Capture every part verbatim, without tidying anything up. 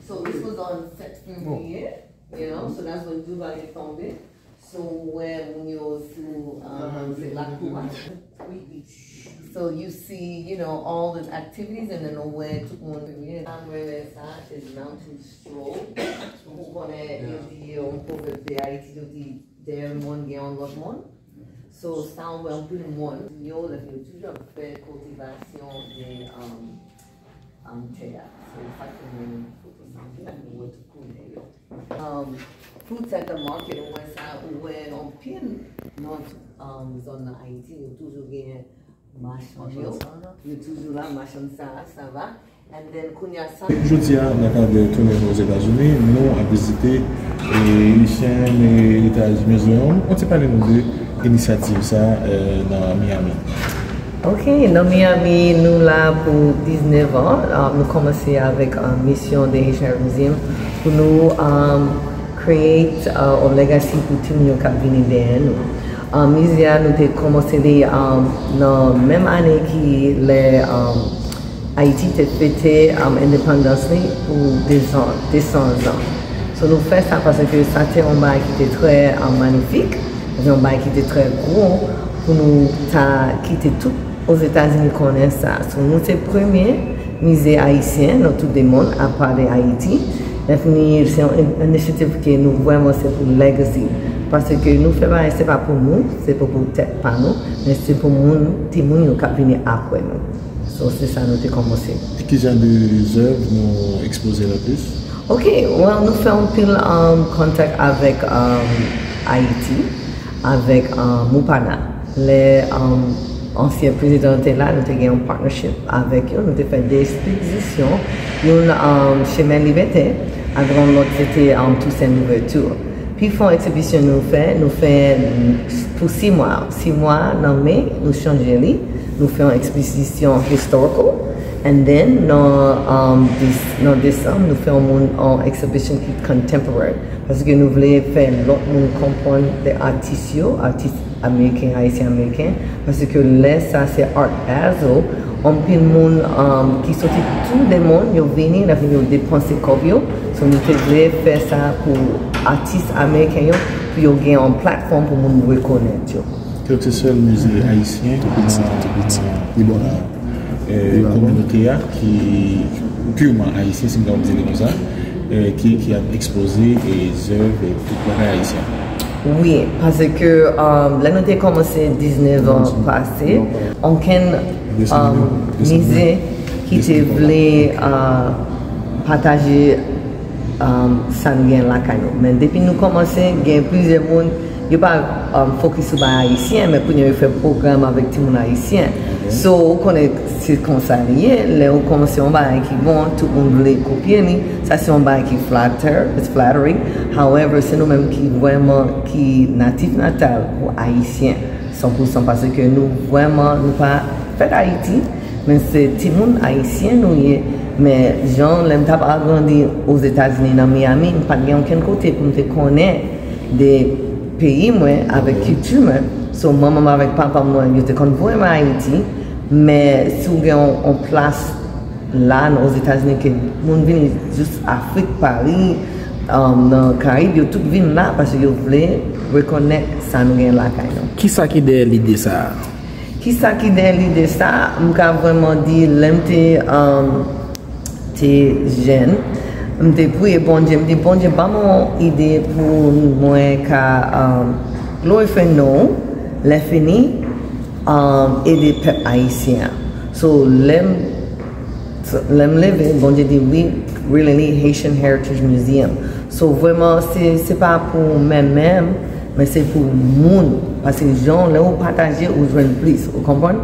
So this was on sept février, you know, so that's when Duvalier tonbe. So wè moun yo sou um, se lakou a. So you see, you know, all the activities and then wè tout moun premye. Sa mwen renmen sa is mountain stroll. Ou konnen yo di yon pwovèb de Ayiti, yo di dèyè mòn gen yon lòt mòn. So sa wè anpil mòn yo lè yo toujou ap fè kiltivasyon de um, um, tè a. So sa ke mwen foto sa mwen wè tout koulè yo. Um, Food Center Market, ou wè sa, ou wè anpil nan um, zòn nan Ayiti, yo toujou gen machann yo. Yo toujou la, machann sa, sa va. And then kounye a sa. Jodi a, nan kad tounen nou Ozetazini, nou ap vizite e Haitian Heritage Museum. Ou te pale nou de inisyativ sa eh, nan Miami. Ok, nan Miami, nou la pou diznèf an. Ah, nou kòmanse avèk ah, misyon de Haitian Heritage Museum pou nou um, create uh, a legacy pou timoun yo k ap vini dèyè nou. Uh, mize a, nou te kòmanse li um, nan menm ane ki lè um, Ayiti te fete um, endepandans li pou de san, de san zan. So nou fè sa paske sa te yon bagay ki te trè um, manifik, sa te yon bagay ki te trè gwo pou nou ta kite tout Ozetazini konnen sa. So nou se premye mize ayisyen nan tout lemonn apa de Ayiti. Lè fini, se yon inisyativ ke nou vrèman se pou legacy. Paske nou fè bagay se pa pou nou, se pou pou tèt pa nou, men se pou moun, timoun yo k ap vini apre nou. So se sa nou te kòmanse. E ki jan de zèv nou ekspoze le plis? Ok, well, nou fè anpil um, kontak avèk um, Ayiti, avèk um, Mupana. Lè um, ansyen prezidan te la, nou te gen yon partnership avèk yo, nou te fè de ekspozisyon, youn um, Chemen Libète, avèk yon lòt se te um, Toussaint Louverture. Pi fò ekspozisyon nou fè, nou fè pou sis mwa. Sis mwa nan me, nou chanje li, nou fè yon ekspozisyon historical, and then nan, um, dis, nan desanm, nou fè yon moun yon exhibition ki contemporary. Paske nou vle fè lòt moun konprann de atis yo, atis ameriken, ayisyen ameriken, paske lè sa se Art Basel, anpil moun um, ki soti tou de mond, yo vini, lè yo depanse kòb yo, so nou te vle fè sa pou atis ameriken yo, pou yo gen yon platfòm pou moun rekonèt yo. Kèlkeswa mize ayisyen nan kominote a ki purman ayisyen, si m kapab di li konsa, ki, ki ap ekspoze e zèv e tout bagay ayisyen. Wi, paske um, lè nou te kòmanse diznèf an pase, okenn um, mize ki te vle uh, pataje um, sa n gen lakay nou. Men depi nou kòmanse, gen plizyè moun, yo pa um, fokis sou bay ayisyen, men kounye yo fè pwogram avèk timoun ayisyen. So, ou konnen se konsa li ye, lè ou kòmanse yon bagay ki bon, tout moun vle kopye li, sa se yon bagay ki flatter, it's flattering. However, se nou menm ki vrèman ki natif natal pou ayisyen, san pou san, paske nou vrèman, nou pa fèt Ayiti, men se timoun ayisyen nou ye. Men jan lè m t ap agrandi Ozetazini nan Miami, m pa t gen okenn kote pou m te konnen de peyi mwen avèk kilti mwen. So manman m avèk papa mwen, yo te konn voye mwen Ayiti, men si w gen yon, yon plas la nan Ozetazini ke moun vini jis Afrik, Pari, um, nan Karib, yo tout vin la paske yo vle rekonèt sa nou gen lakay nou. Kisa ki dèyè lide sa a? Kisa ki dèyè lide sa a? M ka vrèman di lè m te um, te jèn, m te priye Bondye, m di Bondye ban m yon ide pou mwen ka um, glorify non w, lè fini um, ede pèp ayisyen an. So lè m lè m leve, Bondye di wi, really Haitian Heritage Museum. So vrèman se, se pa pou mwen menm, men se pou moun. Paske jan lè ou pataje, ou jwenn plis. Ou konprann?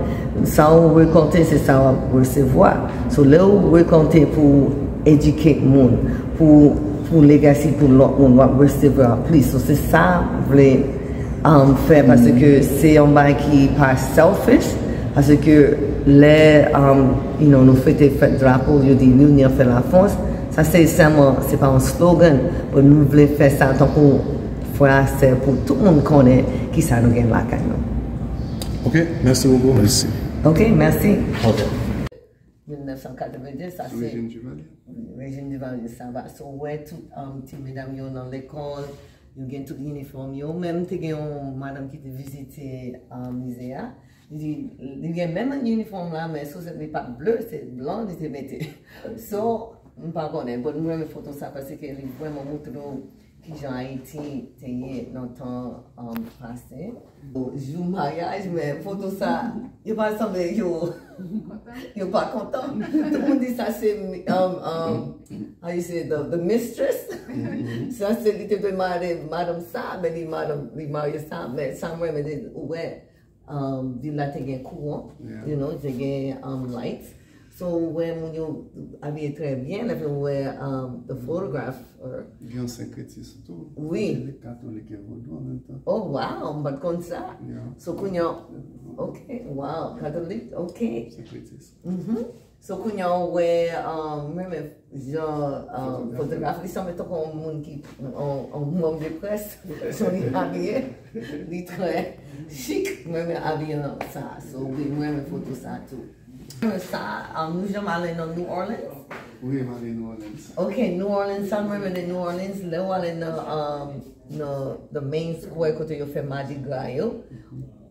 Sa ou rekòlte, se sa w ap resevwa. So lè ou rekòlte pou educate moun, pou, pou legacy pou lòt moun, w ap resevwa plis. So se sa m vle um, fè, paske se yon bagay ki pa selfish, paske lè um, you know, nou fete fèt drapo, yo di l'union fait la force, sa se sèlman, se pa yon slogan, but nou vle fè sa tankou frè a sè pou tout moun konnen kisa nou gen lakay nou. Ok, merci beaucoup. Merci. Ok, merci. Ok. Mil nèf san katrevendiz, sa se rejim Duvalier. Rejim Duvalier, sa va. So, ou wè tout um, ti medam yo nan lekòl, yo gen tout inifòm yo. Menm te gen yon madanm ki te vizite um, mize a. Li di, li gen menm inifòm la, men souzèt li pa t ble, se blan li te mete. So, m pa konnen, but m renmen foto sa paske li vrèman montre w kijan Ayiti te ye nan tan um, pase. Jou maryaj, men foto sa, yo pa sanble yo, yo pa kontan. Tout moun di sa se, um, um, how you say, the, the mistress. Sa se li te dwe mare madanm sa, men li madanm, li marye sa, men sa mwen, men ou wè, um, vil la te gen kouran, you know, te gen um, lights. So, ou wè moun yo abiye trè byen, lè ou wè um, the photograph. Gen yon senkretis tou. Wi. Katolik, katolik e vodou an menm tan. Oh, wow, m pa t konn sa. Yeah. So, kounye a, ok, wow, katolik, ok. Senkretis. Mhm. So, kounye a, ou wè, um, mwen menm, jan um, fotograf, li sanble tankou yon moun ki, yon, yon manm de près, jan li abiye, li trè chik, mwen menm abiye nan sa. So, wi, mwen menm foto sa tou. Sa, um, nou janm ale nan New Orleans? Wi, m ale New Orleans. Ok, New Orleans, sa mwen renmen de New Orleans, lè w ale nan, um, nan the main square kote yo fè Mardi Gras yo,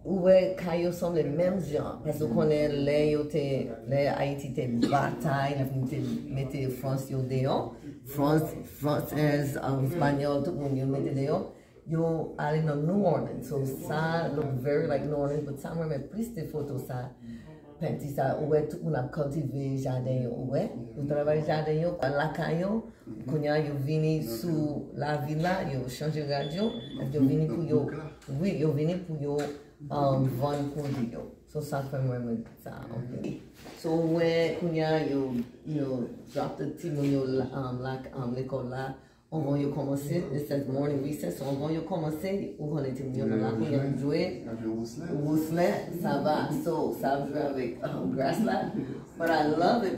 ou wè kay yo sanble menm jan. Paske ou konnen lè yo te, lè Ayiti te batay, lè yo te mete Frans yo deyò, Frans, Fransèz, um, Espanyòl, tout moun yo mete deyò. Yo ale nan New Orleans. So, sa look very like New Orleans, but sa mwen renmen plis de foto sa. Penti sa, ou wè tout moun ap kiltive jaden yo, ou wè. Yo travay jaden yo, lakay yo. Kounye a yo vini sou lavil la, yo chanje rad yo, epi yo vini pou yo, wi, yo vini pou yo um, vann pwodui yo. So, sa fè mwen renmen sa, ok. So, ou wè, kounye a yo, yo drop the timoun yo la, um, la, um, lekòl la. Anvan yo kòmanse, it says morning recess. So, anvan yo kòmanse, ou konnen timoun yo nan lakou, y ap jwe. Y ap jwe wouslè. Wouslè, sa va. So, sa ap jwe avèk um, gras la. But I love it.